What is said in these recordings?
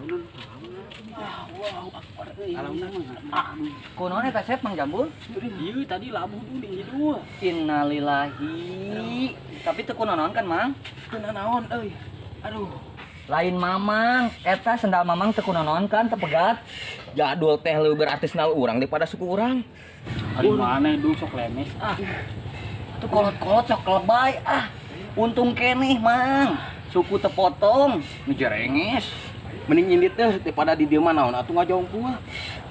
Alaunan. Allahu akbar euy. Alaunan mah. Kunaon eta Sep Mang Jambul? Ieu tadi labuh dulu dua. Innalillahi. Tapi teu kunaon kan, Mang? Teu naon euy. Aduh. Lain Mamang, eta sendal Mamang teu kunaon kan teu pegat. Jadul teh leuwih berarti sendal urang daripada suku urang. Ari maneh dung sok lemes ah. Tuh kolot-kolot sok lebay ah. Untung keneh, Mang. Suku tepotong, nu jerenges. Mending nyindit teh daripada di dieu mah naon atuh ngajongkul.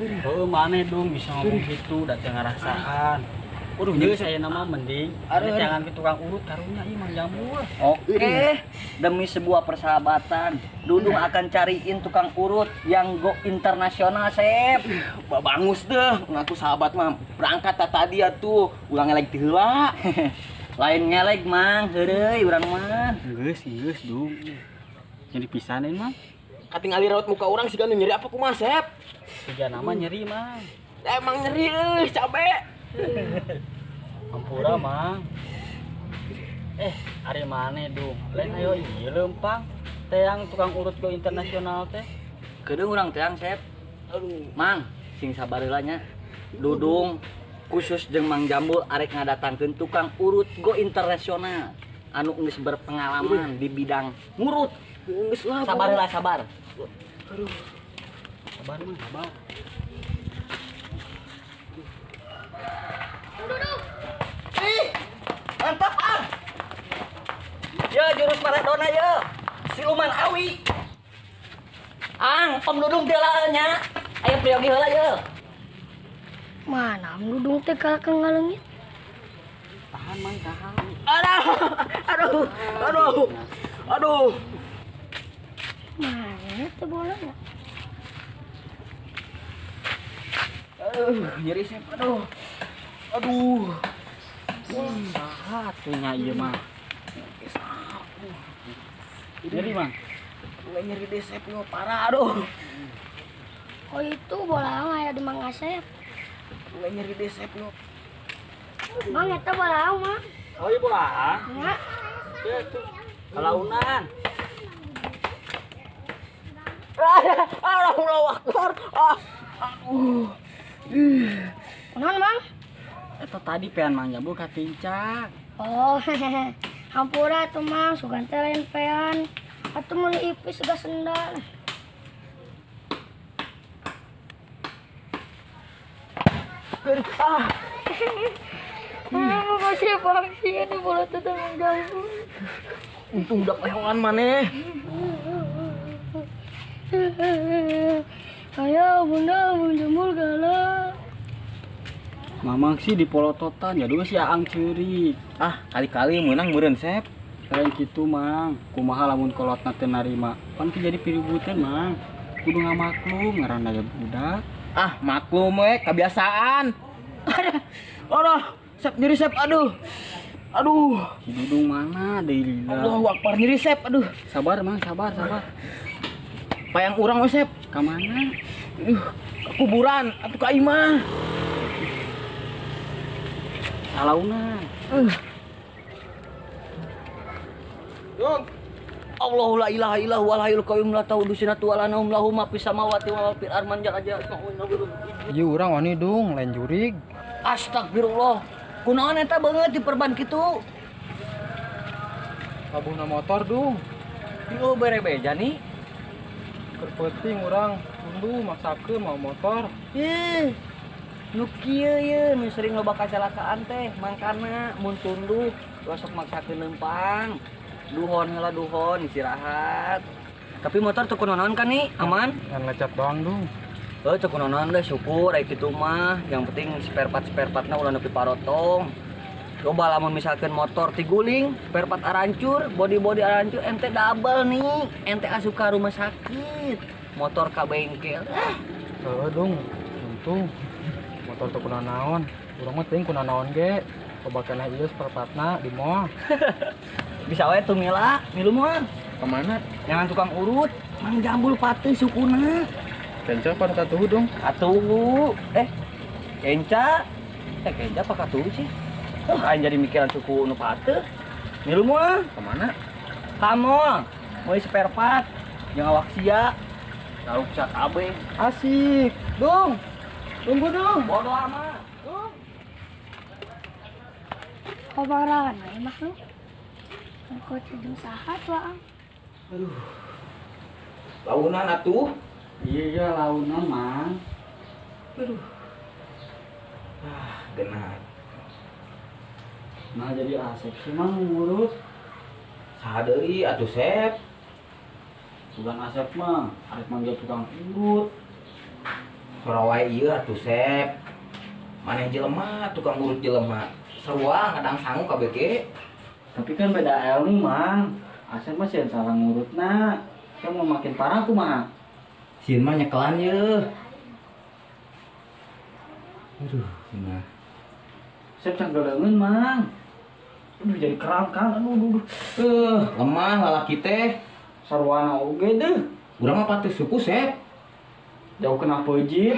Heuh maneh dung bisa ngomong kitu da teu ngarasaan. Waduh, nyeri saya nama mending. Aduh, jangan ke tukang urut karunya ieu Mang Jambul. Oke, demi sebuah persahabatan, Dudung akan cariin tukang urut yang go internasional, Sep. Babangus deh, ngaku sahabat mah berangkat tadi atuh, ulang ngeleg ti heula. Lain ngeleg, Mang, heureuy urang mah. Geus, geus, Dung. Nyeri pisan euy, Mang. Katingali raut muka urang siga nu nyeri apa kumaha, Sep? Siga nama nyeri, Mang. Emang nyeri euy, cabe. Ampura, Mang. Ari maneh, Dung? Lain ayo ieu leumpang. Teang tukang urut go internasional teh. Kedeung urang teang, Sep. Aduh, Mang, sing sabar heula nya. Dudung khusus jeung Mang Jambul arek ngadatangkeun tukang urut go internasional anu geus berpengalaman di bidang ngurut. Geus lah. Sabar heula, sabar. Aduh. Sabar, Mang, sabar. Ih, mantap ah. Ya jurus Maradona ya. Siluman awi. Ang, Om Dudung teh nya. Aya priyogi heula ye. Mana Om Dudung teh kalahka ngaleungit? Tahan, Mang, tahan. Aduh, aduh, aduh. Aduh. Mana teh bolanya? Aduh, nyeri Sep. Aduh. Aduh. Saha atuh nya ieu mah. Nyeri, Mang. Nggak nyeri deh, Sep, yo parah, aduh. Oh itu bola aya di Mang Asep. Nggak nyeri deh, Sep, yo. Mang eta bola mah. Oh iya bola. Nya. Ya tuh. Kalaunan. Allahu akbar. Ah. Aduh. Kunaon, Mang? Eta tadi pean Mang Jambul katincak. Oh, hampura atuh Mang, sugan teh lain pean. Atuh meuli ipis siga sendal. Ah. Masih pangsi ini bola teh Mang Jambul. Untung udah lehoan maneh. Ayo bunda, Mang Jambul galak. Mamang sih dipolototan, ya dulu si Aang ceurik. Ah, kali-kali menang meureun, Sep. Lain kitu, Mang. Kumaha lamun kolotna teu narima? Pan jadi piributeun, Mang. Kudu ngamaklum ngaranna ge budak. Ah, maklum we, kebiasaan. Aduh. Aduh, Sep nyeri, Sep. Aduh. Aduh. Si Dudung mana deui lila. Allahu akbar nyeri, Sep. Aduh. Sabar, Mang, sabar, sabar. Payang urang we, Sep. Ka mana? Aduh, ke kuburan atuh ka imah. Alauna. Dung. Allahu la ilaha illa huwal hayyul qayyum la ta'khudhuhu sinatun wa la nawm lahu ma fis samawati wa ma fil ardi man ja'a. Ieu urang wani Dung, lain jurig. Astagfirullah. Kunaon eta beungeut diperban kitu? Kabuhna motor, Dung. Ieu bere beja nih. Keur peuting urang tunduh maksakeun mau motor. Ih. Nu kieu ye, nu sering loba kacelakaan teh, mangkana mun tunduh sok maksakeun leumpang. Duhon heula duhon istirahat. Tapi motor teu kunaon kan nih, aman? Ngan lecet doang, Dung. Heuh, teu kunaon deh, syukur aya kitu mah. Yang penting spare part-spare partna ulah nepi parotong. Coba lamun misalkan motor tiguling, spare part arancur, body-body arancur, ente double nih. Ente asup ka rumah sakit. Motor ka bengkel. Ah. Heuh, Dung. Untung motor teu kunanaon. Urang mah teuing kunanaon ge. Coba kana ieu spare partna di mall. Bisa wae tuh mila, milu mah. Kemana? Jangan tukang urut, Mang Jambul patih sukuna. Kenca apa katuhu, Dung? Atuh. Kenca. Kenca apa katuhu sih? Aing jadi mikiran suku nu patih. Milu mah. Kemana? Ka mall. Mau spare part. Jeung awak sia. Garuksak kabeh. Asik. Dong. Tunggu dong. Bodoh amat. Dong. Kobaran we mah lu. Engkau jeung saha tuh, Ang? Aduh. Launan atuh. Iya, launan, Mang. Aduh. Ah, genah. Nah jadi Asep sih Mang ngurut. Saha deui atuh Sep? Bukan Asep mah, arek manggil tukang urut. Sora wae ieu atuh Sep. Maneh jelema tukang urut jelema. Sarua ngadang sangu kabeh ge. Tapi kan beda ilmu, Mang. Asep mah sieun salah ngurutna. Kan mau makin parah kumaha? Sieun mah nyekelan yeuh. Aduh, nah. Sep canggeleungeun, Mang. Aduh jadi kram kan. Aduh, aduh, aduh. Lemah lalaki teh. Sarwana oge deh. Urang mah patih suku, Sep. Jauh kena pejit.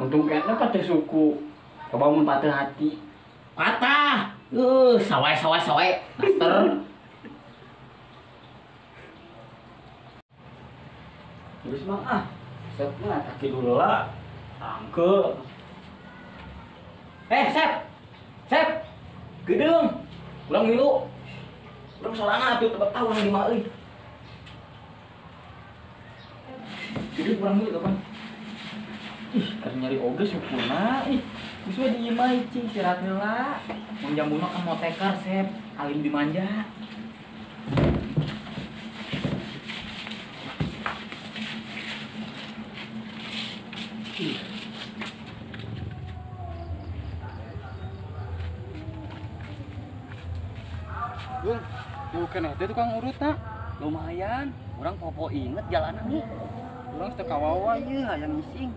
Untung kayaknya patih suku. Kebangun patah hati. Patah. Sawai sawai sawai. Daster. Terus Mang ah. Sep mah kaki dulu lah. Angke. Sep. Sep. Gedeung. Urang milu. Urang sorangan atuh tebak tahu urang di mah euy. Jadi kurang milu kapan? Ih, keur nyari oge sukuna ih. Geus we di imah cing istirahat heula. Mun jambuna kan motekar, Sep. Alim dimanja. Ih. Dung, jauh keneh teh tukang urutna. Lumayan, urang popo inget jalanan nih. Urang teu kawawa ieu hayang ngising.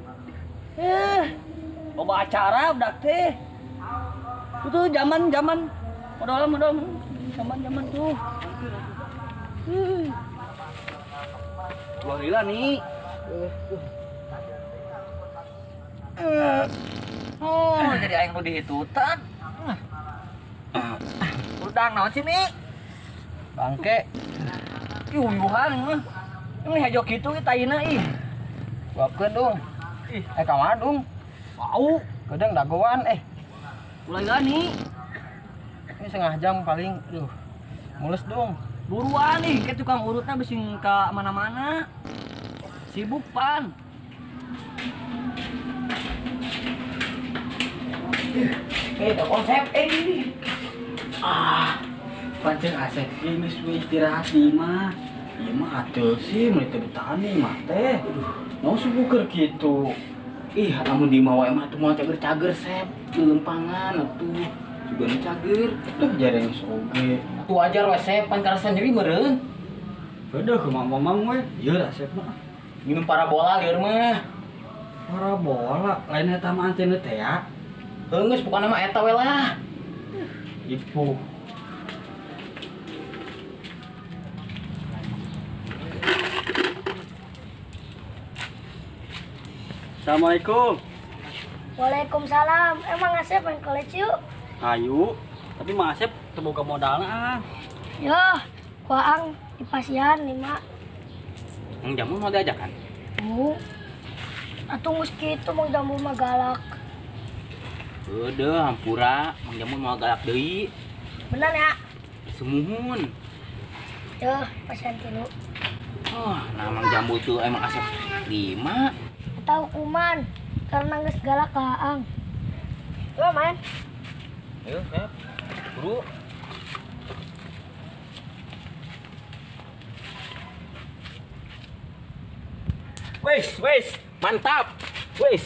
Loba acara budak teh. Itu zaman-zaman modal-modal zaman-zaman tuh. Ulah nih. Oh, jadi aing nu dihitutan. Udang naon sih nih? Bangke. Ih, uyuhan mah. Ini hejo kitu ge taina ih. Luapkeun dong. Ih, ka mana dong? Bau. Kadang dagoan Ulah nih. Ini setengah jam paling. Duh. Mules dong. Buruan nih, kayak tukang urutnya bisi ke mana-mana. Sibuk pan. Konsep ini. Ah, pancen Asep ini we istirahat di imah. Ieu mah atuh sih mun teu ditahan di imah teh. Mau subuh kitu. Ih, lamun di imah wae mah atuh moal cager-cager Sep. Lelempangan atuh. Juga nu cager. Tuh jareng oge. Tuh wajar we Sep, pan karasa nyeri meureun. Beudah kumaha mamang we. Ieu lah Sep mah. Minum parabola lieur mah. Parabola lain eta mah antena teh ya. Heuh geus pokona mah eta we lah. Ipuh. Assalamualaikum. Waalaikumsalam. Emang Asep main college yuk? Ayo. Tapi Mang Asep teu boga modalna ah. Yo, ku Aang di pasian 5. Mang Jambu mau diajakan? Bu. Atuh geus kitu Mang Jambu mah galak. Udah, hampura, Mang Jambu mau galak deui. Bener ya? Sumuhun. Yo, pasian 3. Oh, nah Mang Jambu tuh emang Asep 5. Tahu kuman karena geus galak ka Aang. Yo main. Ayo, Sep. Buru. Wes, wes, mantap. Wes,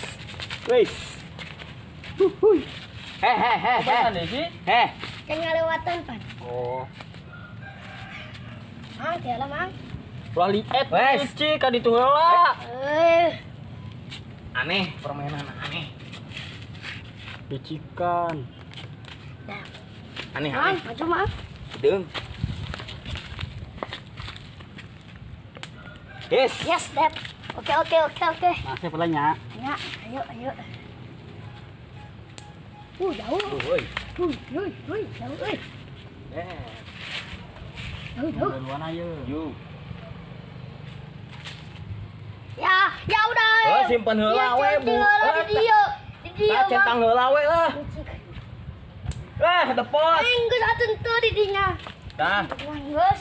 wes. Huy. Heh. Heh. Can ngalewatan pan. Oh. Mang, tiala Mang. Ulah liet, wes, cik ka ditu heula. Aneh permainan aneh. Bicikan. Aneh Mang, aneh. maju Mang. Deung. Yes. Yes, Dad. Oke. Asep lah nya. Ya, ayo. Jauh. Woi. Woi, jauh euy. Jauh. Duluan ayo. Yuk. Ya. Simpen heula we, Bu. Di dieu. Di dieu. Tah centang heula we lah. Depot. Geus atuh teu di dinya. Tah. Geus.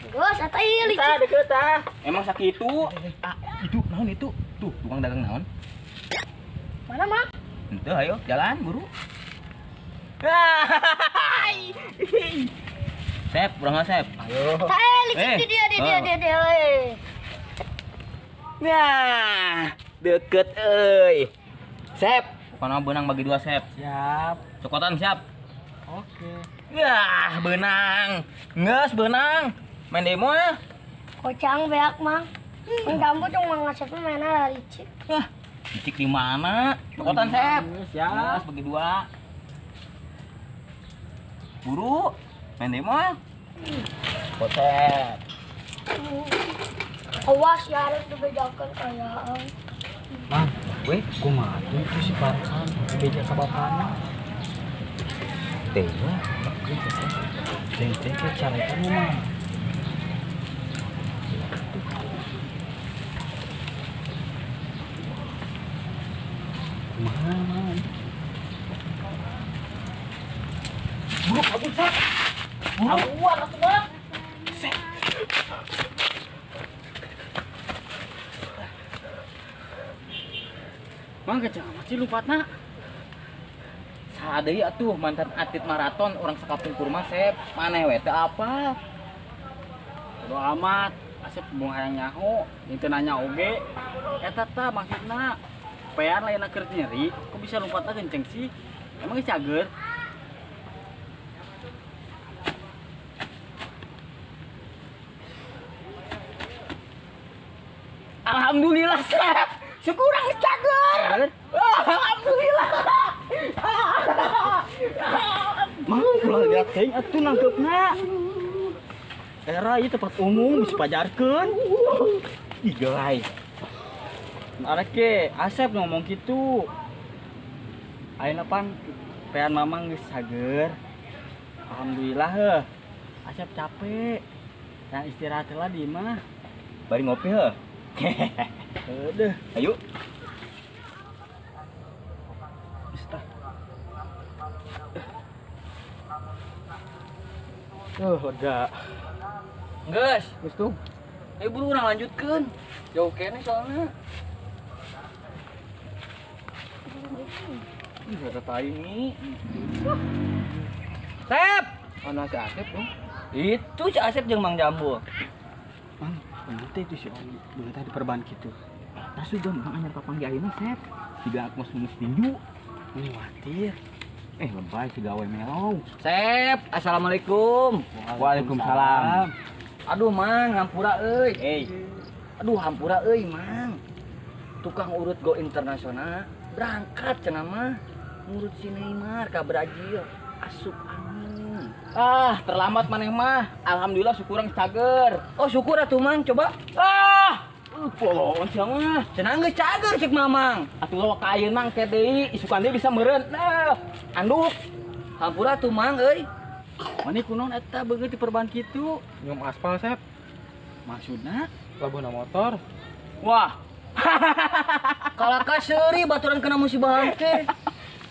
Geus atuh ieu licik. Tah deket tah. Emang sakitu. Ah, itu naon itu? Tuh, tukang dagang naon? Mana, Mang? Henteu, ayo jalan buru. Sep, urang Sep. Ayo. Tah licik di dieu, di dieu, di dieu. Nah, deket euy. Sep, pokona beunang bagi dua, Sep. Siap. Cokotan siap. Oke. Wah, beunang. Geus beunang. Main demo ya. Kocang beak, Mang. Mang Jambu jeung Mang Asep mainna licik. Wah, licik di mana? Cokotan, Sep. Siap. Geus bagi dua. Buru, main demo ya. Kotet. Awas ya harus dibejakan kayaan. Mang, we kumaha tuh itu si Farhan dibeja ka bapana. Teh. Teh teh ke carekan mah. Kumaha, Mang? Buru kabur, Sep. Buruan atuh, Bang. Sep. Mang kecil amat sih lompatna. Saha deui atuh mantan atlet maraton orang sakampung kurma, Sep. Maneh we teu apal. Bodo amat, Asep buang hayang nyaho, jeung teu nanya oge. Eta tah maksudna. Pean lain keur nyeri, kok bisa lompatna kenceng sih? Emang geus cager? Alhamdulillah, Sep. Syukurang cager. Alhamdulillah. Mang ulah lihat teuing atuh nangkepna. Era ieu tempat umum bisa pajarkeun. Ih gelai. Arek ke Asep ngomong kitu. Ayeuna pan pean Mamang geus cager. Alhamdulillah heuh. Asep capek. Yang istirahat heula di imah. Bari ngopi heuh. Aduh, ayo. Lega. Geus, Geus tuh. Ayo buru urang lanjutkeun. Jauh keneh soalnya. Ih, ada tai nih. Sep. Mana si Asep tuh? Itu si Asep jeung Mang Jambul. Mang, bener itu si Oni, bener tadi perban kitu. Tah sudah mang anyar papanggih ayeuna, Sep. Siga atmos ngeus tinju. Ini khawatir. Lebay si gawe melo. Sep, assalamualaikum. Waalaikumsalam. Aduh, Mang, hampura euy. Aduh, hampura euy, Mang. Tukang urut go internasional berangkat cenah mah ngurut si Neymar ka Brazil. Asup angin. Ah, terlambat maneh mah. Alhamdulillah syukurang cager. Oh, syukur atuh, Mang, coba. Ah, polongan sia mah. Cenah geus cager cek Mamang. Atuh lawa ka ayeuna engke deui, isukan deui bisa meureun. Nah, anduk. Hampura atuh, Mang euy. Mane kunaon eta beungeut di perban kitu? Nyium aspal, Sep. Maksudna? Labuhna motor. Wah. Kalaka seuri baturan kena musibah teh.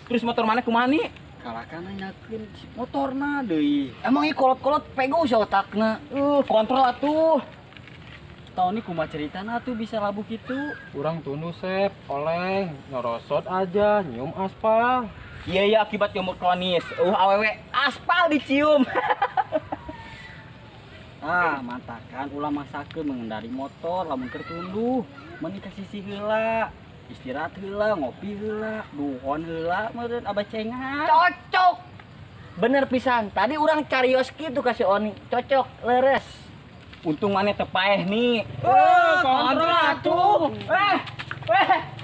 Terus motor mana kumaha nih? Kalaka nanyakeun motorna deui. Emang ieu kolot-kolot pego si otakna. Kontrol atuh. Tahun ini kumaha ceritana tuh bisa labuh kitu? Urang tunduh, Sep. Oleng, nyorosot aja, nyium aspal. Iya ya akibat jamur kronis. Awewe aspal dicium. Ah, mantakan ulah masakeun mengendari motor lamun keur tunduh. Meuni ka sisi heula, istirahat heula, ngopi heula, duhon heula meureun abah cengat. Cocok. Bener pisan. Tadi urang carios kitu ka si Oni. Cocok, leres. Untung maneh teu paeh nih. Kontrol atuh.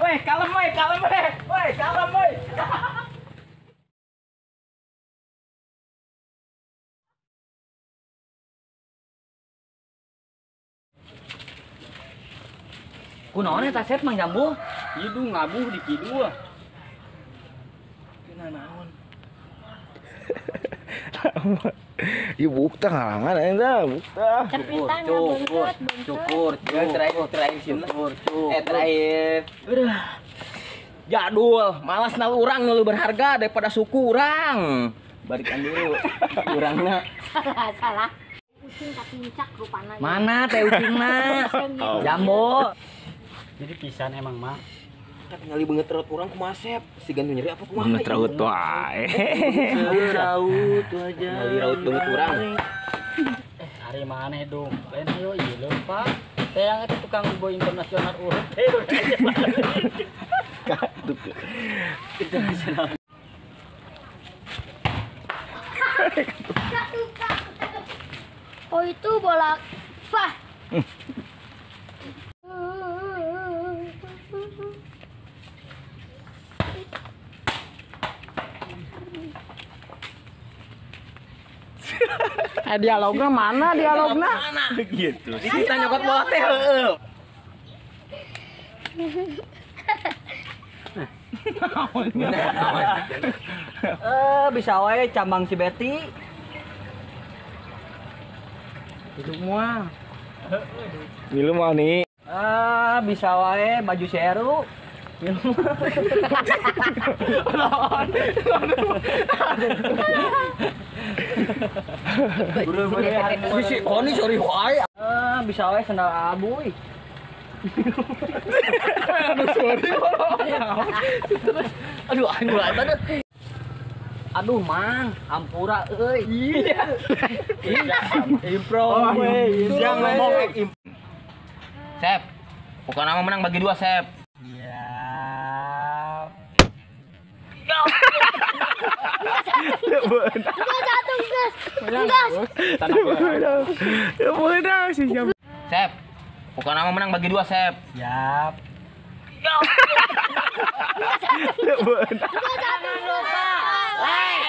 Weh, kalem weh, kalem weh. Weh, kalem weh. Kunaon eta Sep Mang Jambu? Hidung ngabuh di kidul. Tina naon? Ieu bukta ngalangan eta bukta. Cukur, cukur, terakhir terakhir. Jadul, malas na urang nu berharga daripada suku urang. Barikan dulu urangna. Salah. Ucing katincak rupana. Mana teh ucingna? Jambo. Jadi pisan emang mah. Tinggali beungeut raut urang kumaha Sep? Si gantu nyeri apa kumaha? Beungeut raut wae. Raut aja. Tinggali raut beungeut urang. Ari maneh dong. Lain ayo ieu leupa. Teh yang itu tukang boy internasional urut. Internasional. Oh itu bola. Wah. Dialognya mana dialognya? Gitu. Kita nyokot bola teh heueuh. Bisa wae cambang si Betty. Hidup moal. Milu mau nih. Bisa wae baju si Eru. Si Koni sorry wae. Bisa wae sendal abuy. Aduh sorry. Terus aduh aing ulah eta deh. Aduh mang, hampura euy. Iya. Impro we. Yang ngomong Sep. Pokoknya nama menang bagi dua, Sep. Iya. Sep. Pokoknya nama menang bagi dua, Sep. Siap. Jangan lupa like,